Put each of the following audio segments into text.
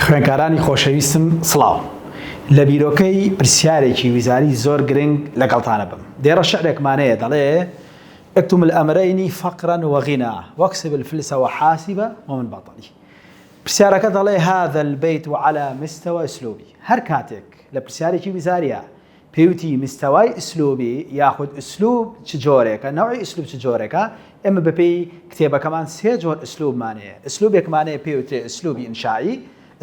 خوێنکارانی خۆشەویستم سڵاو. لە بیرۆکەی پرسیارێکی ویزاری زۆر گرنگ لەگەڵتانە بم. دێڕە شعرێکمان هەیە دەڵێ، اکتم الامرین فقرا وغنا واکسب الفلس وحاسب ومن بطلی. پرسیارەکە دەڵێ هذا البیت علی مستوی اسلوبی. هەر کاتێک لە پرسیارێکی ویزاریە پێوتی مستەوای ئسلوبی یاخود ئسلوب چ جۆرێکە، نەوعی ئسلوب چ جۆرێکە، ئێمە بەپێی کتێبەکەمان سێ جۆر ئسلوبمان هەیە، ئسلوبێکمان هەیە پێی وترێ ئسلوبی ئینشائی،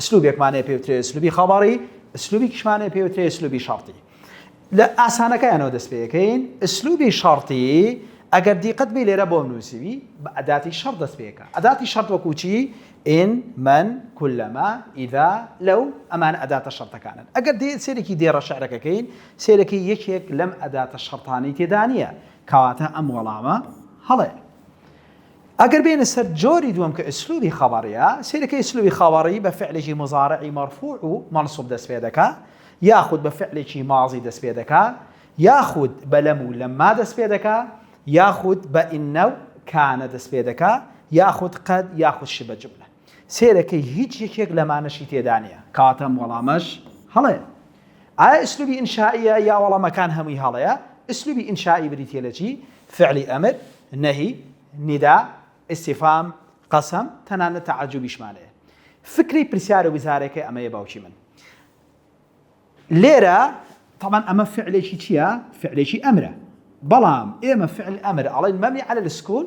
ئسلوبێکمان هەیە پێی وترێ ئسلوبی خەبەڕی، ئسلوبیکیشمان هەیە پێی وترێ ئسلوبی شەڕتی. لە ئاسانەکەیانەوە دەست پێ ئەکەین، ئسلوبی شەڕتی ئەگەر دیقەت بەی لێرە بۆم نووسیوی بە ئەداتی شەڕت دەست پێ ئەکا، ئەداتی شەڕت وەکوو چی؟ إن، من، كلما، إذا، لو، ئەمانە ئەداتە شەرتەکانن. ئەگەر دێ سەیرێکی دێڕە شعرەکە کەین، سەیرەکەی یەکێک لەم ئەداتە شەرتانەی تێدا نییە، کەواتە ئەم وەڵامە هەڵەیە. ئەگەر بێینە سەر جۆری دووەم کە ئسلوبی خەبەڕیە، سەیرەکەی ئسلوبی خەبەڕی بە فعلێکی مزارعی مەرفوع و مەنسوب دەست پێ دەکا، یاخود بە فعلێکی ماضی دەست پێ دەکا، یاخود بە لەم و لەمما دەست پێ دەکا، یاخود بە إن و كان دەست پێ دەکا، یاخود قد یاخود شبە جملە. سەیرەکەی هیچ یەکێک لەمانەشی تێدا نییە. کەواتە ئەم وەڵامەش هەڵەیە. ئایا ئسلوبی ئینشائیە یا وەڵامەکان هەمووی هەڵەیە؟ ئسلوبی ئینشائی بریتیە لە چی؟ فعلی ئەمر، نەهی، نیدا، ئیستیفام، قەسەم، تەنانەت تەعەجوبیشمان هەیە. فکرەی پرسیارە وزارەکەی ئەمەیە باوکی من. لێرە تەبعەن ئەمە فعلێکی چییە؟ فعلێکی ئەمرە. بەڵام ئێمە فعل ئەمر ئەڵێن مبنی علی السکون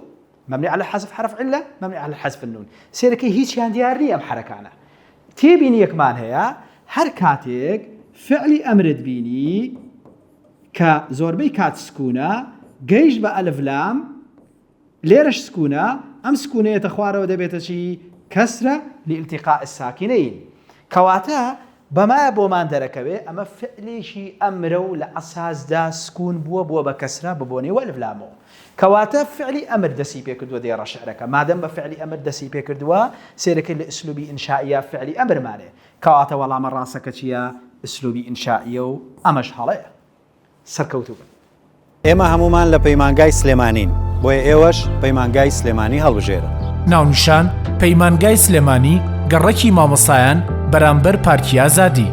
مبنی علی حذف حرف علە مبنی علی حذف النون سێرەکەی هیچیان دیار نییە ئەم حرەکانە تێبینیەکمان هەیە هەر کاتێک فعلی ئەمرت بینی کە زۆربەی کات سکونە گەیشت بە ئەلف لام لێرەش سکونە، ئەم سکونە یەتە خوارەوە دەبێتە چی؟ کەسرە، لالتقاء الساکنین. کەواتە بەمە بۆمان دەرەکەوێ ئەمە فعلێکی ئەمرە و لە ئەساسدا سکون بووە بووە بە کەسرە بە بۆنەی وەلف لامەوە. کەواتە فعلی ئەمر دەسی پێ کردووە دێڕە شعرەکە مادەم بە فعلی ئەمر دەسی پێ کردووە سەیرەکەی لە ئسلوبی ئینشائیە فعلی ئەمرمانێ. کەواتە وەڵامە ڕاستەکە چییە؟ ئسلوبی ئینشائیە و ئەمەش هەڵەیە. سەرکەوتوو بن. ئێمە هەموومان لە پەیمانگای سلێمانین بۆیە ئێوەش پەیمانگای سلێمانی هەڵبژێرن. ناونیشان، پەیمانگای سلێمانی، گەڕەکی مامۆستایان، بەرامبەر پارکی ئازادی.